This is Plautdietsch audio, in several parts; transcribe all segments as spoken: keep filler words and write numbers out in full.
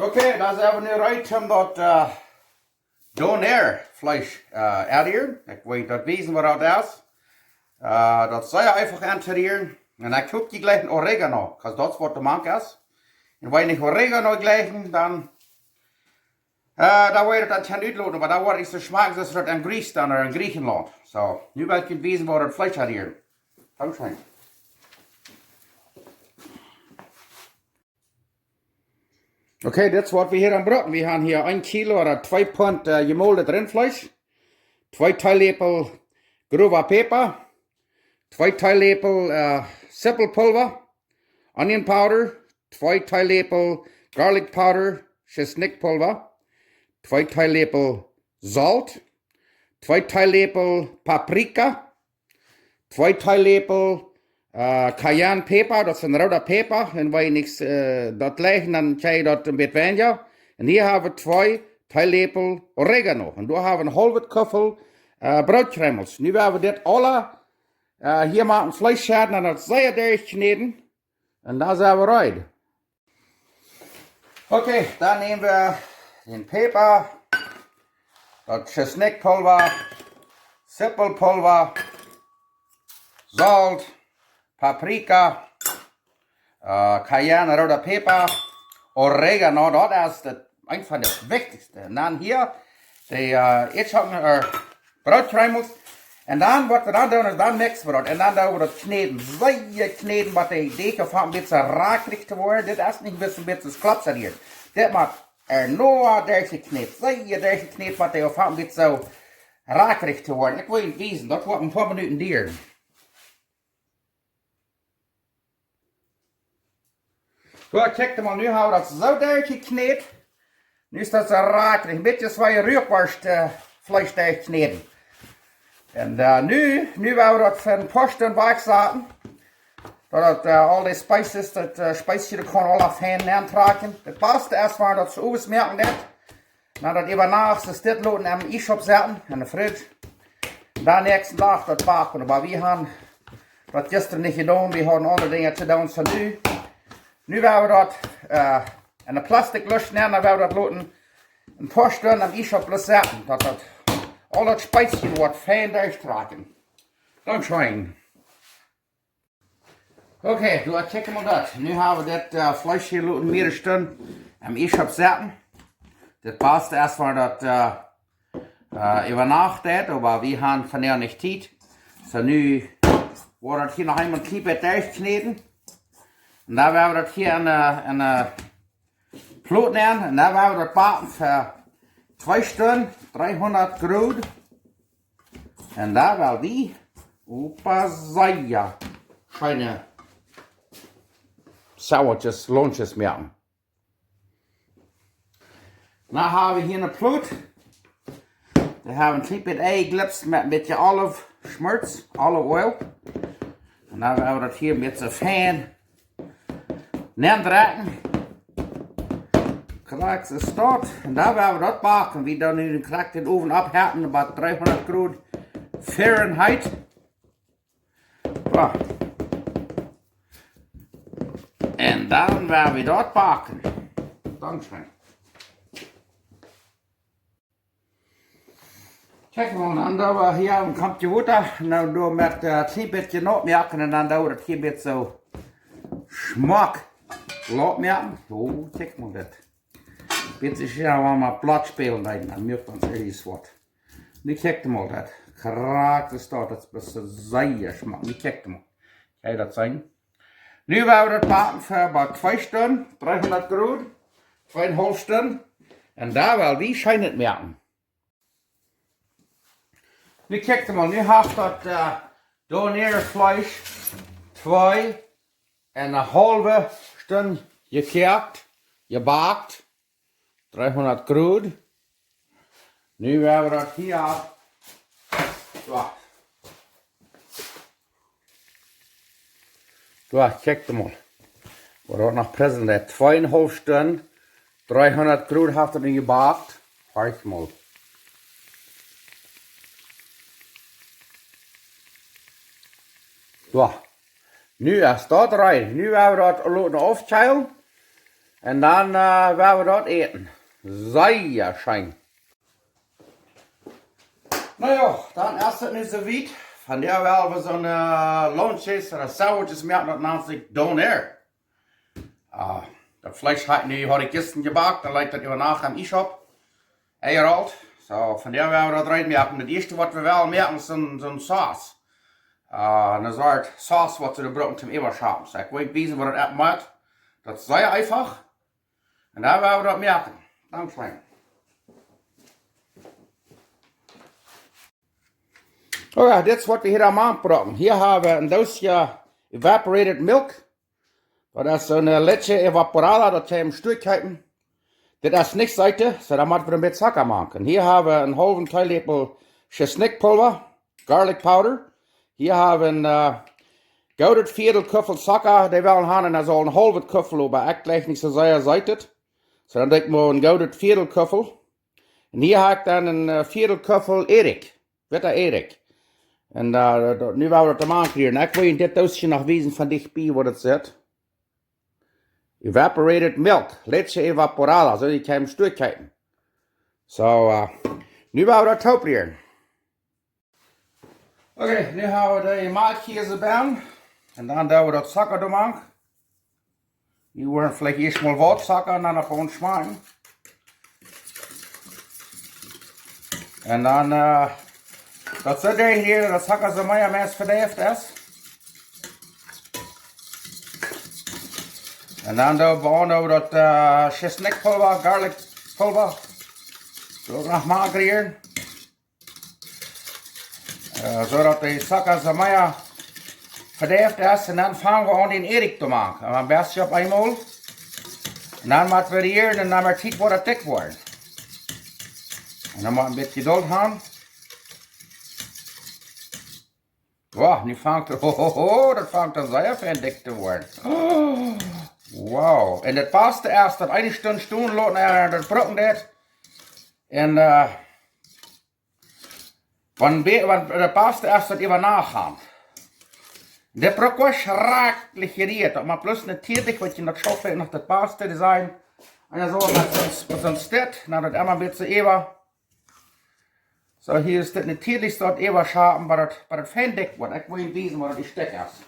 Okay, dan sent wie nu reed om daut, äh, Donair Fleesch, äh, aunrieren. Ekj well daut wiesen, waut daut es. Äh, daut es sea eefach auntorieren. Un ekj hop, jie jlikjen Oregano, 'cause daut es waut de Mank es. Un wan jie nich Oregano jlikjen, dan, äh, dan woa ekj daut dan nich utloten, oba daut woat nich soo schmakjen aus daut en Greece dan, ooda en Griechenlaunt. Soo, nu well ekj junt wiesen, woo daut Fleesch aunrieren. Dankscheen. Okay, dit es waut wie hia aun brucken. Wie haben hia een Kilo ooda twee Punt, äh, jemoldet Rintfleesch, twee Teeläpel growa Päpa, twee Teeläpel, äh, Sipelpulwa, onion powder, twee Teeläpel garlic powder, Tschesnikpulwa, twee Teeläpel Solt, twee Teeläpel Paprika, twee Teeläpel, äh, Cayenne Päpa, daut es een rooda Päpa. Un wan jie nich, äh, daut jlikjen, dan kjenn jie daut een bät weinja. Un hia hab wie twee Teeläpel Oregano. Un doa hab wie een haulwet Kuffel, äh, Brootkjreemels. Nu woa wie dit aula, äh, hia mau em Fleesch schedden un daut sea derchkjnäden. Un dan sent wie reed. Okay, dan näm wie dän Päpa, daut Tschesnikpulwa, Sipelpulwa, Solt, Paprika, äh, Cayenne, rooda Päpa, Oregano, daut es daut eent von de wichtichste. Un dan hia de, äh, Ätschocken, äh, Brootkjreemels. Un dan, waut wie dan doonen, es dan mixen wie daut. Un dan doonen wie daut kjnäden. Sea kjnäden, waut de Deajch aunfangt een bät rakjrich to woaren. Dit es nich een bät, een bät Klops hia. Dit mott ea noch derchjekjnät. Sea derchjekjnät, waut de aunfangt een bät rakjrich to woaren. Ekj well junt wiesen, daut woat een poa Minuten dieren. Soo, kjikj mol, nu hab wie daut soo derchjekjnät. Nu es daut soo rakjrich. Een bät soo aus Ruakworscht, äh, Fleesch derchkjnäden. Un, äh, nu, nu woa wie daut fa een poa Stund wajchsaten. Daut, daut, äh, aul de Spices, daut, äh, Spices, dee kaun aula fein auntrakjen. Daut baste es, wan daut soo owes moaken deit. Na, daut äwa Nacht es dit loten em Iesschaup setten, enne Fridge. Dan näakjsten Dach daut backen, oba wie haben daut jistren nich jedonen, wie hauden aundre Dinja to doonen, soo nu. Nu woa wie daut, äh, enne Plastiklusch nämen, dan woa wie daut loten een poa Stund em Iesschaup bloos setten, daut daut aul daut Spices woat fein derchtrakjen. Dankscheen. Okay, du, kjikj mol daut. Nu hab wie dit, äh, Fleesch hia loten mea Stund em Iesschaup setten. Daut baste es, wan daut, äh, äh, äwa Nacht deit, oba wie haben vondoag nich Tiet. Soo, nu woat daut hia noch eemol een kjlien bät derchkjnäden. Un dan woa wie daut hia enne, enne Plot nämen. Un dan woa wie daut backen fa twee Stunden, dreehundat Grod. Un dan woa wie oba sea scheene Sandwiches, Lunches moaken. Nu hab wie hia eene Plot. Doa hab wie een kjlien bät Ei jeklipst met een bät Olive Schmolz, Olive Oil. Un dan woa wie daut hia een bät soo fein nendrekjen. Krakjt soo es daut. Un dan woa wie daut backen. Wie doonen nu krakjt dän Owen oppheeten, about dreehundat Grod Fahrenheit. Soo. Un dan woa wie daut backen. Dankscheen. Kjikj mol, dan doo wie hia een Kopje Wota. Nu doo wie met, äh, een kjlien bät Noot moaken un dan doo wie daut hia een bät soo schmock Noot moaken. Soo, kjikj mol dit. Dit es hia, wan wie mau Platt spälen, dan, dan moakt ons irjent waut. Nu kjikj mol daut. Krakjt soo es daut, daut es sea schmock. Nu kjikj mol. Kjenn jie daut seenen? Nu woa wie daut backen fa about twee Stunden, dreehundat Grod, twee un haulf Stunden. Un dan woa wie scheen moaken. Nu kjikj mol, nu haft daut, äh, Donair Fleesch twee un eene haulwe Stund jekoakt, jebackt, dreehundat Grod. Nu woa wie daut hia, soo. Soo, kjikj mol. Woat daut noch präsent, twee un haulf Stund, dreehundat Grod haft daut nu jebackt. Kjikj mol. Soo. Nu es daut reed. Nu woa wie daut loten aufkjeelen. Un dan, äh, woa wie daut äten. Sea scheen. Na jo, dan es et nu soo wiet. Vondoag woa wie soone, äh, Lunches ooda Sandwiches moaken, daut nant sikj Doner. Äh, daut Fleesch haud ekj nu, haud ekj jistren jebackt, dan leet daut äwa Nacht em Iesschaup. Eieralt. Soo, vondoag woa wie daut reed moaken. Daut ieeschte waut wie wellen moaken es soon, soon Sauce. Äh, eene Sort Sauce waut see brucken toom äwaschapen. Soo, ekj well wiesen woo daut oppmoakt. Daut es sea eefach. Un dan woa wie daut moaken. Dankscheen. Okay, dit es waut wie hia aum Aunfang brucken. Hia hab wie een Doosje evaporated milk. Daut es soone leche evaporada, daut kaun jie em Stua kjeepen. Dit es nich seet, soo dan mott wie een bät Zocka moaken. Hia hab wie een haulwen Teeläpel Schisnikjpulwa, garlic powder. Hia hab wie een, äh, goodet Viedel Kuffel Zocka, dee well wie haben, un hee saul een haulwet Kuffel, oba ekj jlikj nich soo sea seet. Soo dan denkj mau een goodet Viedel Kuffel. Un hia hab ekj dan een, äh, Viedel Kuffel Ädikj. Witta Ädikj. Un, äh, daut, nu woa wie daut aunrieren. Ekj well junt dit Doosje noch wiesen von dicht bie, woo daut sitt. Evaporated milk, leche evaporada, soo dee kaun jie em Stua kjeepen. Soo, äh, nu woa wie daut tooprieren. Okay, nu hab wie de Malkj hia soo bie. Un dan doo wie daut Zocka doamank. Dee woaren veleicht ieescht mol waut Zocka un dan opp ons schmakjen. Un dan, äh, daut soo dee hia, daut Zocka soo mea meist vedeift es. Un dan doo wie uk noch daut, äh, Schisnikjpulwa, garlic Pulwa. Soo uk noch mau aunrieren. Äh, soo daut de Zocka soo mea vedeift es. Un dan fang wie aun dän Ädikj to moaken. Un een bät opp eemol. Un dan mott wie rieren un dan mott Tiet woat daut dikj woaren. Un dan mott een bät Jedult haben. Wow, nu fangt et, ho, ho, ho, daut fangt aun sea fein dikj to woaren. Wow, un daut baste es daut eene Stund stonen loten un daut brucken daut. Un, äh, wan, be- wan, daut baste es daut äwa Nacht haben. Dit brukt uk schrakjlich jerieet. Daut mott bloos natieedlich, waut jie daut schaufen, noch daut baste design. Un dan soo met soon, met soon Stekj, na daut emma een bät äwa. Soo, hia es dit natieedlich, daut äwaschapen, oba daut, oba daut fein dikj woat. Ekj well junt wiesen, waut daut Stekj es.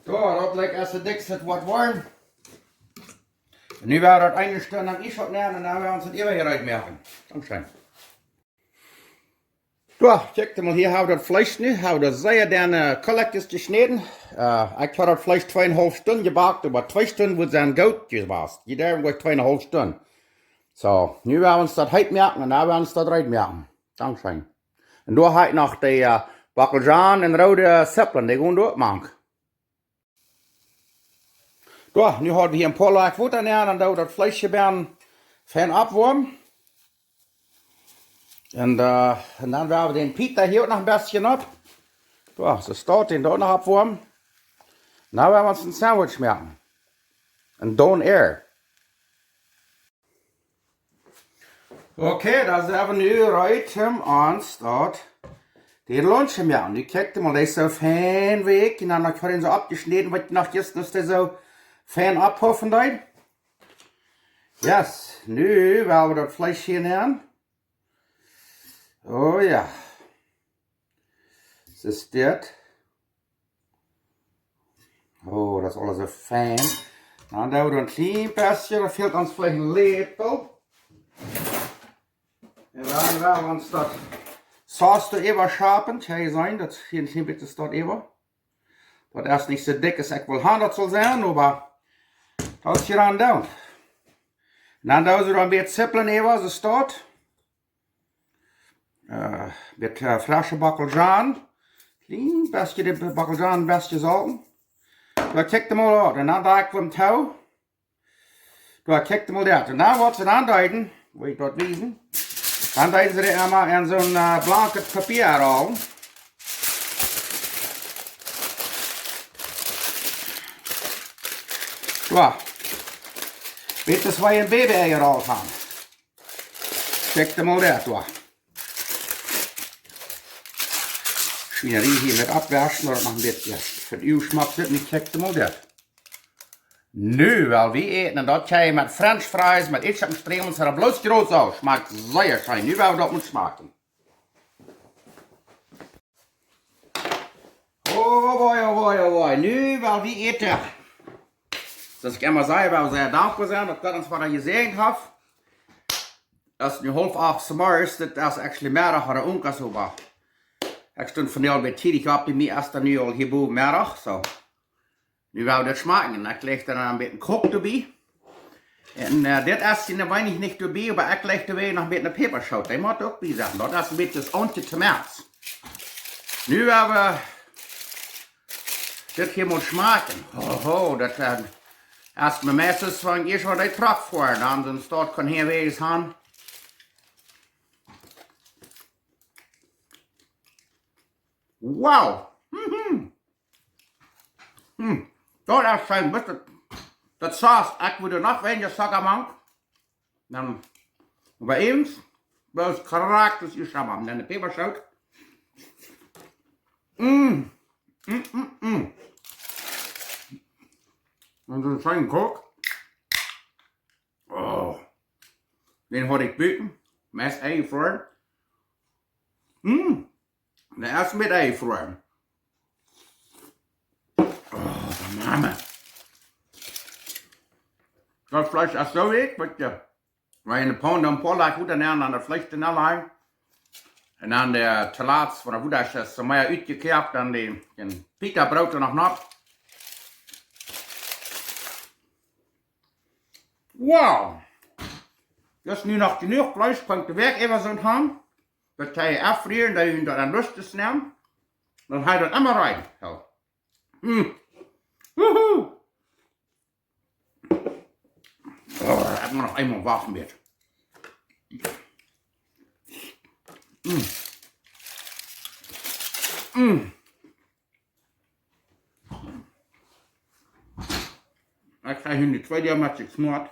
Soo, daut lijkt aus daut dikjste waut woat woaren. Un nu woa wie daut eene Stund aum Iesschaup nämen un dan woa wie ons daut äwa hia rut moaken. Dankscheen. Soo, kjikjt mol, hia hab wie daut Fleesch nu, hab wie daut sea denne Kullekjes jeschnäden. Äh, ekj hab daut Fleesch twee un haulf Stund jebackt, oba twee Stund wudd sennen goot jewast. Jie derwen jlikj twee un haulf Stund. Soo, nu woa wie ons daut heet moaken un dan woa wie ons daut reed moaken. Dankscheen. Un doa hab ekj noch dee, äh, Bockelzhonen un roode Zippeln, dee gonen doa uk mank. Soo, nu hab wie hia een poa Liter Wota nenn un dan doo wie daut Fleesch hia bie fein oppwoamen. Un, äh, un dan woa wie dän Pita hia uk noch een bät opp. Soo, soo steit dee doa noch oppwoamen. Nu woa wie ons een Sandwich moaken. Een Doner. Okay, dan sent wie nu reed, om ons daut, dee Lunch to moaken. Nu kjikjt mol, dee es soo fein weekj. Un dan hab ekj dän soo oppjeschnäden, waut ekj noch jistren soo fein opphofen deed. Yes, nu woa wie daut Fleesch hia nämen. Oh jo. Soo es dit. Oh, daut es aules soo fein. Dan doo wie een kjlien bät, dan fält ons veleicht een Läpel. Un dan woa wie ons daut Sauce doa äwa schapen. Kjenn jie seenen, daut es hia een kjlien bät daut äwa. Daut es nich soo dikj aus ekj well haben, daut saul sennen, oba daut es hia aun doonen. Un dan doo wie doa een bät Zippeln äwa, soo steit. Äh, met, äh, fresche Bockelzhonen. Kjlien bät de Bockelzhonen een bät solten. Daut kjikjt mol ut. Un dan doo ekj daut too. Daut kjikjt mol daut. Un dan waut see dan deeden, well ekj daut wiesen. Dan deeden see dee emol en soon, äh, blanket Papia enrollen. Soo. Dit es woo een Baby enrollt haben. Kjikjt mol daut, wa. Schwienarij hia met aufwauschen, daut noch een bät fa de Uagen schmock sitt, nu kjikjt mol daut. Nu well wie äten, un daut kjrie jie met French Fries, met Itch opp Strämels, un daut bloos groot soo. Schmakjt sea scheen. Nu well wie daut mol schmakjen. Oh boy, oh boy, oh boy. Nu well wie äten. Soo aus ekj emma saj, wie sent sea dankboa, daut Gott ons wada jesäajent haft. Daut es nu haulf acht zemorjes, daut es actually Meddach ooda irjent soo, oba ekj stunt vondoag bät tiedich opp, bie mie es daut nu aul hia bowen Meddach, soo. Nu well wie daut schmakjen. Ekj leg doa dan een bät Koakj doabie. Un, äh, dit es hia weinich nich doabie, oba ekj leg doabie noch een bät Päpaschoot. Dee mott uk bie sennen. Daut es een bät aus Auntie Tomaats. Nu well wie dit hia mol schmakjen. Ho, ho, daut, äh, es mie meistens, wan ekj ieescht waut de Truck foa, dan sent daut kaun hia wees han. Wow. Mhm. Hm. Daut es scheen, wisst jie, daut Sauce, ekj wudd noch weinja Zucka mank. Dan, oba eens, daut es krakjt aus jie haben. Dan de Päpaschoot. Mm. Mm, mm, mm. Un soon scheenen Koakj. Oh. Dän haud ekj buten. Meist eingefroaren. Mm. Dee es met eingefroaren. Oh, Mama. Daut Fleesch es soo weekj, waut jie, wan jie enne Paun dan een poa Liter Wota nämen, dan daut Fleesch doa nenlajen. Un dan de Salat von de Wota es soo mea utjekoakt, dan de, de Pita Broot noch nat. Wow. Daut es nu noch jenuach Fleesch, kaun ekj de Wäakj äwa soo haben. Daut kaun jie auffrieren, daut jie daut aun Lust nämen. Dan haft daut emma rein. Soo. Hm. Wuhu. Oh, ekj mott noch eemol wachten bät. Mm. Mm. Ekj kjrieech hia de tweede Deel met jeknoat,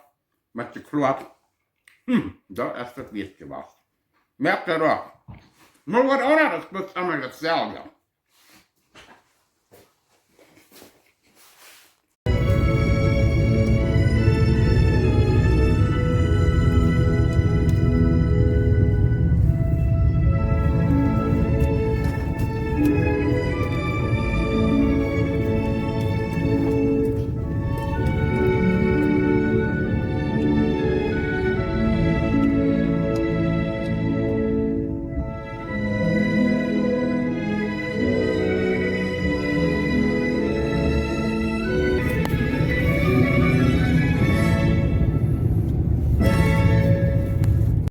met jekloat. Hm, daut es daut wieet jewast. Moakt daut uk. Mau waut aundasch, daut es bloos emma daut selwje.